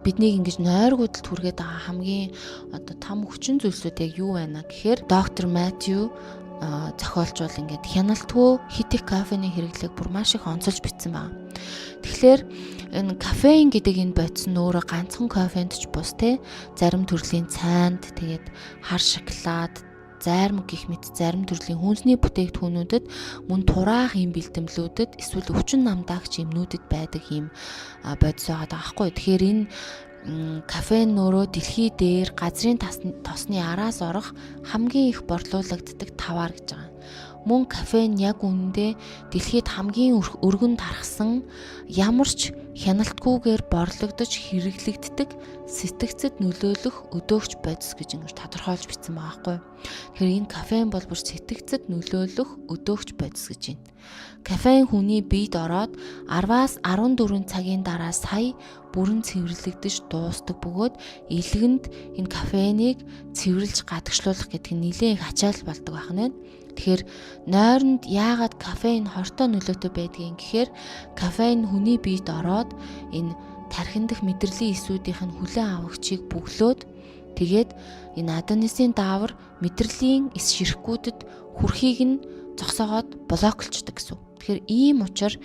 Биднийг ингэж нойргүйдэлд хүргээд байгаа хамгийн одоо там хүчин зүйлсүүд яг юу байна гэхээр доктор Матью зохиолч бол ингээд хяналтгүй хит их кофений хэрэглээг бүр маш их онцолж бичсэн байна. Тэгэхээр энэ кофеин гэдэг энэ бодис нь өөрөө ганцхан кофенд ч бус те, зарим төрлийн цайнд, тэгээд хар шоколад, зайрмаг гэх мэт зарим төрлийн хүнсний бүтээгдэхүүнүүдэд, мөн тураах юм бэлтгэлүүдэд эсвэл өвчин намдаагч юмнүүдэд байдаг юм бодис байгаа даахгүй. Тэгэхээр энэ кофеин өөрөө дэлхий дээр газрын тосны араас орох хамгийн их борлуулагддаг таваар гэж байгаа. Мөн кофеин яг үнэндээ дэлхийд хамгийн өргөн тархсан, ямар ч хяналтгүйгээр борлогдож хэрэглэгддэг сэтгэцэд нөлөөлөх өдөөгч бодис гэж ингэж тодорхойлж бичсэн байгаа байхгүй. Тэгэхээр энэ кофеин бол бүр сэтгэцэд нөлөөлөх өдөөгч бодис гэж байна. Кофеин хүний биед ороод 10-аас 14 цагийн дараа сая бүрэн цэвэрлэгдэж дуустдаг бөгөөд элгэнд энэ кофеиныг цэвэрлж гадагшлуулах гэдэг нь нэлээд их ачаал болдог байх нь байна. Тэгэхээр нойронд яагаад кофеин хортой нөлөөтэй байдгийг гэхээр кофеин хүний биед ороод энэ тархин дах мэдрэлийн эсүүдийнх нь хүлээн авагчийг бөглөөд, тэгээд энэ аденосин даавар мэдрэлийн эс ширхгүүдэд хүрхийг нь зогсоогоод блоклчдаг гэсэн. Тэгэхээр ийм учраас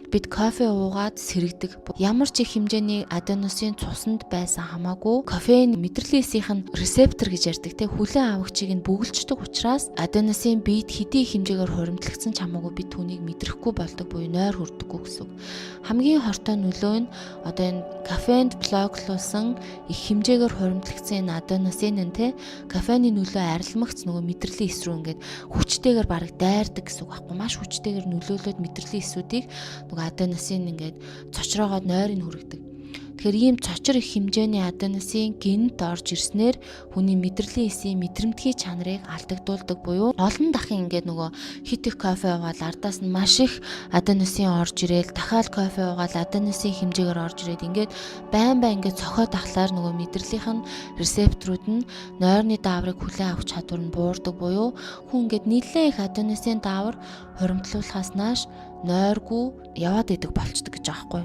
бид кофе уугаад сэргэдэг. Ямар ч их хэмжээний аденосин цуснд байсан хамаагүй кофеин мэдрэлийн эсийнх нь рецептор гэж ярьдаг те, хүлээн авагчийг нь бөглөждөг учраас аденосин биед хэдий их хэмжээгээр хуримтлагдсан ч хамаагүй бид түүнийг мэдрэхгүй болдог буюу нойр хүрдэггүй гэсэн үг. Хамгийн хортой нөлөө нь одоо энэ кофеинд блоклуулсан их хэмжээгээр хуримтлагдсан энэ аденосин нь те, кофеины нөлөө арилмагц нөгөө мэдрэлийн эс рүү ингээд хүчтэйгээр бараг дайрдаг гэсэн үг байхгүй, маш хүчтэйгээр нөлөөлөөд мэдрэлийн эсүүдийг нөгөө аденосин ингээд цочроогоод нойрыг хүргэдэг. Тэгэхээр ийм цочор их хэмжээний аденосин гэнэт орж ирснээр хүний мэдрэлийн эсийн мэдрэмтгий чанарыг алдагдуулдаг буюу олон дахин ингээд нөгөө хит их кофе уугаад ардаас нь маш их аденосин орж ирээл, дахиад кофе уугаад аденосин хэмжээгээр орж ирээд, ингээд байн байн ингээд цохиод ахлаар нөгөө мэдрэлийнх нь рецепторууд нь нойрны дааврыг хүлээн авах чадвар нь буурдаг буюу хүн ингээд нэлээд их аденосин даавар хуримтлуулахаас нааш нойргүй яваад идэг болчдөг гэж байгаа байхгүй.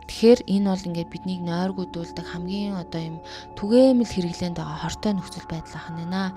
Тэгэхээр энэ бол ингээд биднийг нойргүйдүүлдэг хамгийн одоо юм түгээмэл хэрэглээнд байгаа хортой нөхцөл байдал ах нь байна.